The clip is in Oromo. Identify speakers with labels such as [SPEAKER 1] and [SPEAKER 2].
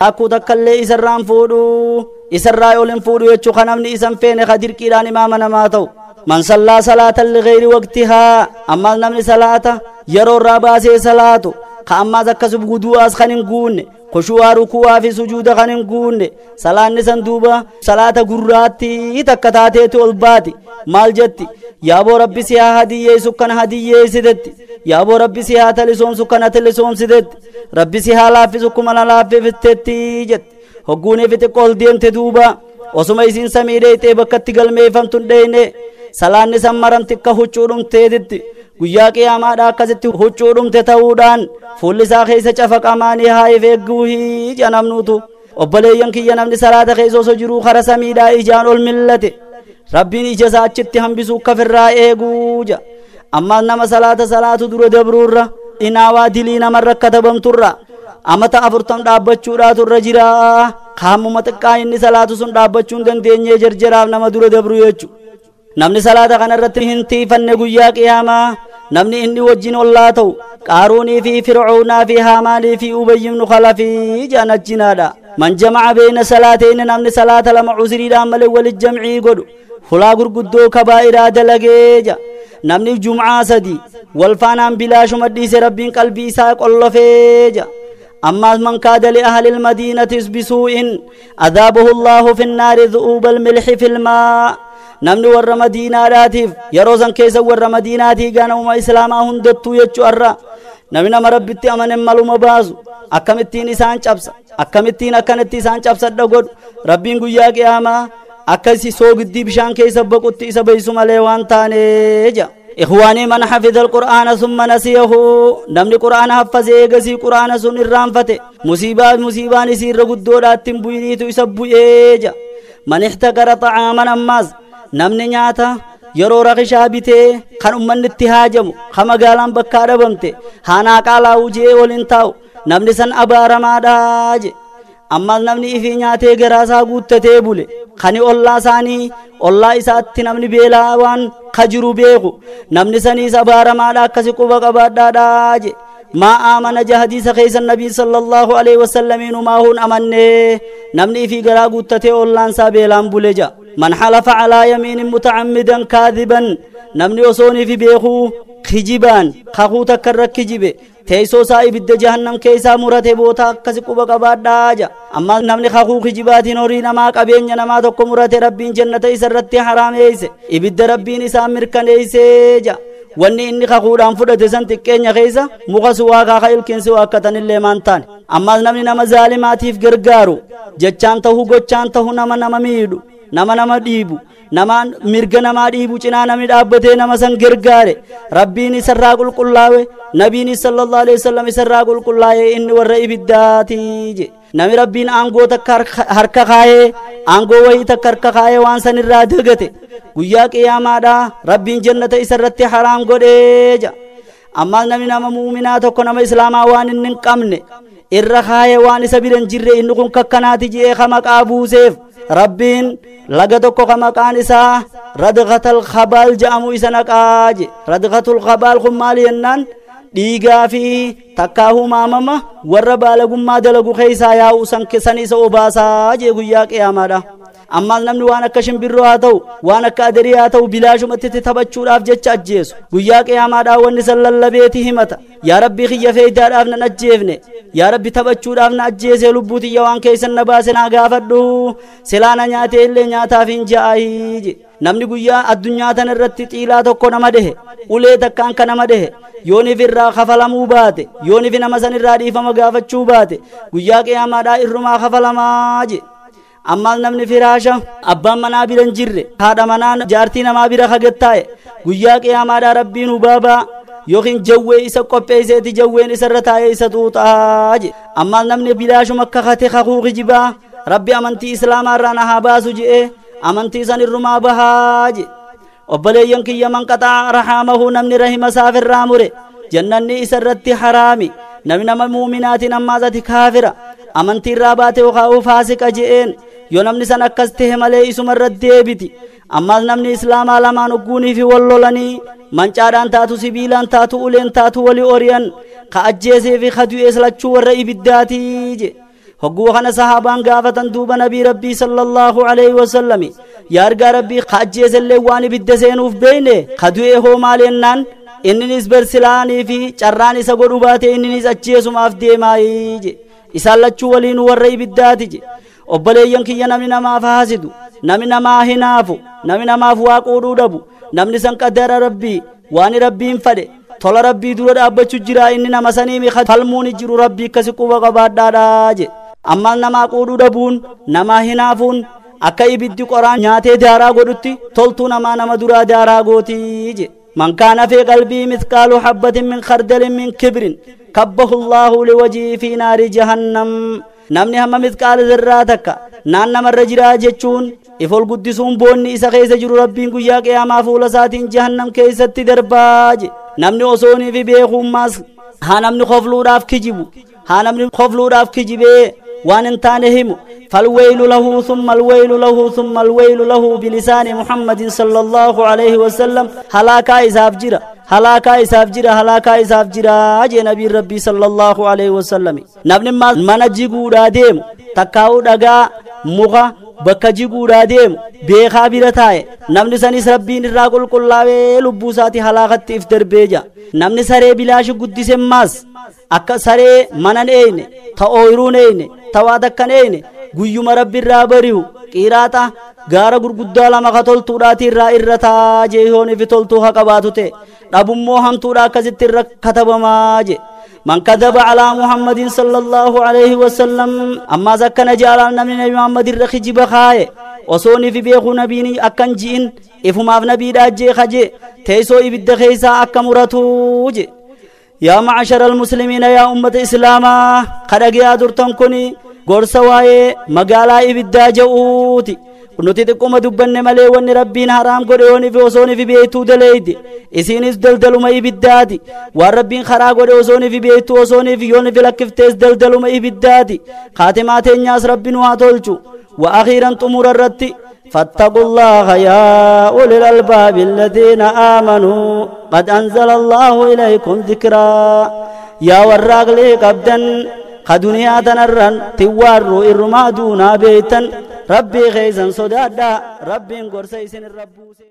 [SPEAKER 1] Akkuu takkallee isarraan fuudhu isarraa ol hin fuudhu jechuu kan namni isan feene ka dirqiidhaan imaama namaa ta'u. Man sallaa salaatan lighayri waqtihaa, ammaas namni salaata yeroo irraa baasee salaatu ka ammaas akkasuma wudu'aas kan hin guunne, khushuu'aa rukuu'aa fi sujuuda kan hin guunne, salaanni san duuba salaata gurraatti takka taateetu ol baati. Maal jetti? Yaaboo rabbi si haa hadiyyeessu kana hadiyyeessitetti, yaaboo rabbi si haa talisoomsu kana talisoomsitetti, rabbi si haa laaffisu kuma na laaffiftetti jetti. Hogguunii fi xiqqoo ol deemte duuba osuma isiin samii dheeyxee bakkatti galmeeffamtu hin dheeyne, salaanni san maramti akka huccuu dhumteetitti. Guyyaa qiyaamaadha akkasitti huccuu dhumte ta'uudhaan fuulli isaa keessa cafaqamaanii haa if eegguuhii jedha namnuutu. Obboleeyyan kiyya, namni salaata keessa osoo jiruu kara samiidhaa ijaan ol millate rabbiin ija isaa achitti hambisuu kafirraa eeguu jedha. Ammaas nama salaata salaatu dura dabruurra inaawaa dilii namarra katabamturra amata 40 dhaabbachuudhaatu irra jira. Kaamuma xiqqaa inni salaatu sun dhaabbachuu hin dandeenye jarjaraaf nama dura dabru jechuudha. Namni salaata kanarratti hin tiifanne guyyaa qiyaamaa namni inni wajjin ollaa ta'u Qaaruunii fi Fir'oonaa fi Haamaanii fi Ubayy ibnu Khalafii jedhan ajjinaadha. Man jama'a beeyna salaatayni, namni salaata lama cusriidhaan malee walit jamcii godhu hulaa gurguddoo kabaa'iraa dalagee jedha. Namni jum'aa 3 wal faanaan bilaashuma dhiise rabbiin qalbii isaa qollofee jedha. Ammaas man kaada li ahli almadiinati bisuu'in adaabahu Allaahu fi nnaari dhu'uuba almilxi fi lmaa. Namni warra madiinaadhaatiif yeroo san keessa warra madiinaatii ganamuma islaamaa hundattuu jechuu arra namni nama rabbitti amanen maluma baasu akkamittiin isaan cabsa, akkamittiin akkanatti isaan cabsadha godhu rabbiin guyyaa qiyaamaa akka isi soogiddii bishaan keessa baqutti isa beeysu malee waan taane jedha. Ikhwaanii, man hafiza alqur'aana summa nasiyahu, namni qur'aana haffazee eegasii qur'aana sun irraanfate musiibaa musiibaan isii irra guddoodhaatti hin bu'iniitu isa bu'ee jedha. Man ixtakara xa'aaman, ammaas namni nyaata yeroo rakishaa bitee kan ummanni itti haajamu ka magaalaan bakkaa dhabamte haanaa qaalaa'uu je'ee waliin taa'u namni san abaaramaadha je. Ammas namni ifii nyaatee garaasaa guuttatee bule kani ollaa isaanii ollaa isaatti namni beelaa waan ka jiru beeku namni saniis abaaramaadha, akkasi quba qabaadhaadha je. Maa aamana ja hadiisa keessa nabii sallallahu alaihi wasallamiin umaa hun amanne namni ifii garaa guuttatee ollaan isaa beelaan bule ja. Man halafa calaa yamiinin mutacammidan kaadiban, namni osoon ifi beekuu kijibaan kakuu takka irra kijibe teessoo isaa ibidda jahannam keessaa murate boota, akkasi quba qabaadhaa ja. Amma namni kakuu kijibaatiin horii namaa qabeenya namaa tokko murate rabbiin jannata isa irratti haraameeyse, ibidda rabbiin isaa mirkaneeyse ja. Wanni inni kakuudhaan fudhate san xiqqeenya keessa muka suwaakaa ka ilkeensi waakkatanillee maan taane. Ammas namni nama zaalimaatiif gargaaru jechaan ta'u gochaan ta'u nama nama miidhu, nama nama dhiibu, nama mirga namaa dhiibu cinaa namni dhaabbatee nama san gargaare rabbiin isarraa qulqullaawe, nabiin sallallahu alaihi wasallam isarraa qulqullaa'e, inni warra ibiddaati je. Namni rabbiin aangoo takka harka kaayee aangoo wayii takka harka kaayee waan san irraa dagate guyyaa qiyaamaadhaa rabbiin jannata isarratti haraam godhee ja. Ammaas namni nama muuminaa tokko nama islaamaa waan inni hin qabne irra kaayee waan isa bira hin jirre inni kun kakkanaati je'ee ka maqaa buuseef rabbiin laga tokko ka maqaan isaa radqatal khabaal je'amu isa naqaa je. Radqatul khabaal kun maali jennaan dhiigaa fi takkaahuu maamama warra baalagummaa dalagu keessaa yaa'u san isa obaasaa jee guyyaa qiyaamaadha. Ammaas namni waan akka shimbirroo haa ta'u waan akka adarii haa ta'u bilaashumatti itti taphachuudhaaf jecha ajjeesu guyyaa qiyaamaadhaa wanni san lallabeeti himata, yaa rabbii kiyya feeydaadhaaf nan ajjeefne, yaa rabbi taphachuudhaaf na ajjeese, lubbuu tiyya waan keessan na baase naa gaafadhu, silaa na nyaatee illee nyaataaf hin ja'ayi je. Namni guyyaa addunyaa tana irratti xiilaa tokko nama dhehe ulee takkaan ka nama dhehe yoonif irraa kafalamuu baate yoonif nama san irraa dhiifama gaafachuu baate guyyaa qiyaamaadhaa irrumaa kafalamaa je. Ammaas namni firaasha abbaan manaa bira hin jirre haadha manaa jaartii namaa bira kagettaa'e guyyaa qiyaamaadhaa rabbiin hubaabaa yookiin jawwee isa qopheesseeti jawween isarra taa'ee isa xuuxaa je. Ammaas namni bilaashuma kakate kakuu kijibaa rabbi amantii islaamaa irraa na haa baasu je'ee amantii san irrumaa bahaa je. Obboleeyyan kiyya, man qaxaa rahaamahu, namni rahima isaaf irraa mure jannanni isa irratti haraami. Namni nama muuminaatiin ammaas ati kaafira amantii irraa baate yookaan faasiqa je'een yoo namni san akkas tahe malee isuma irra deebiti. Ammaas namni islaamaa lamaan ogguunii fi wal lolanii mancaadhaan taatu sibiilaan taatu uleen taatu wali ori'an ka ajjeesee fi ka du'ees lachuu warra ibiddaatii je. Hogguu kana sahaabaan gaafatan duuba nabii rabbii sallallahu alaihi wasallam yaa ergaa rabbii ka ajjeesellee waan ibidda seenuuf beeyne ka du'ee hoo maal jennaan inninis bersilaanii fi carraan isa godhu baate inninis ajjeesumaaf deemaayii je isaan lachuu waliin warra ibiddaati je. Obboleeyyan kiyya, namni namaaf haasidu, namni namaa hinaafu, namni namaaf waa quudhuu dhabu, namni san qadara rabbii, waan rabbiin fadhe, tola rabbii dura dhaabbachuu jira. Inni nama saniimi falmuun jiru rabbii akkasi quba qabaadhaadha je. Ammaan namaa quudhuu dhabuun, namaa hinaafuun akka ibiddi qoraan nyaatee daaraa godhutti toltuu namaa nama duraa daaraa gootii je. من كان في قلبي مثقال حبة من خردل من كبر كبه الله لوجهه في نار جهنم. Namni hamma mithqaala zirraa takka naan namarra jiraa jechuun ifol guddisuun boonni isa keessa jiru, rabbiin guyyaa qiyaamaa fuula isaatiin jahannam keessatti darbaa je. Namni osoonii fi beekummaas haa namni kofluudhaaf kijibu, haa namni kofluudhaaf kijibee waan hin taane himu, فالويل له ثم الويل له ثم الويل له بلسان محمد صلى الله عليه وسلم. هلاكا isaaf jira, halaakaa isaaf jira, halaakaa isaaf jira jee nabiin rabbii sallallahu alaihi wasallam. Namni mana jiguudhaa deemu takkaa'uu dhagaa muka bakka jiguudhaa deemu beekaa bira taa'e, namni sanis rabbiin irraa qulqullaa'ee lubbuu isaati halaakatti if darbee jira. Namni saree bilaashi guddisemmaas akka saree manan eeyne, ta ooyiruun eeyne, ta waa takkan eeyne, guyyuma rabbi irraa bari'u qiiraaxa gaara gurguddaa lama ka toltuudhaati irraa irra taa jee. Yoon ifi toltuu ha qabaatu ta'e dhabummoo hamtuudha akkasitti irra katabamaa je. من كذب على محمد صلى الله عليه وسلم, أما زكنا جالال نبي نبي محمد الرخجب خاي وصوني في بيخو نبيني أكن جئن إفماف نبي راجي خجي تيسو إبد خيسا أكمرتو جي. يا معشر المسلمين, يا أمة إسلاما قد يا درتن كوني gorsa waa'ee magaalaa ibiddaa ja'uuti. Nuti xiqquma dubbanne malee wanni rabbiin haraam godhe yooni fi osooni fi beektuu daleeyde isiinis daldaluma ibiddaati. Waan rabbiin karaa godhe osooni fi beektuu osooni fi yooni fi lakkiftees daldaluma ibiddaati. Kaatimaa teenyaas rabbi nu haa tolchu. Wa akhiiran, xumura irratti, فاتقوا الله يا أولي الألباب الذين آمنوا قد أنزل الله إليكم ذكرا. يا وراق لي قبدا خدنيا تنرن توارو إرما دونا بيتا ربي غيزا صدادا ربي قرسيسن الربوسي.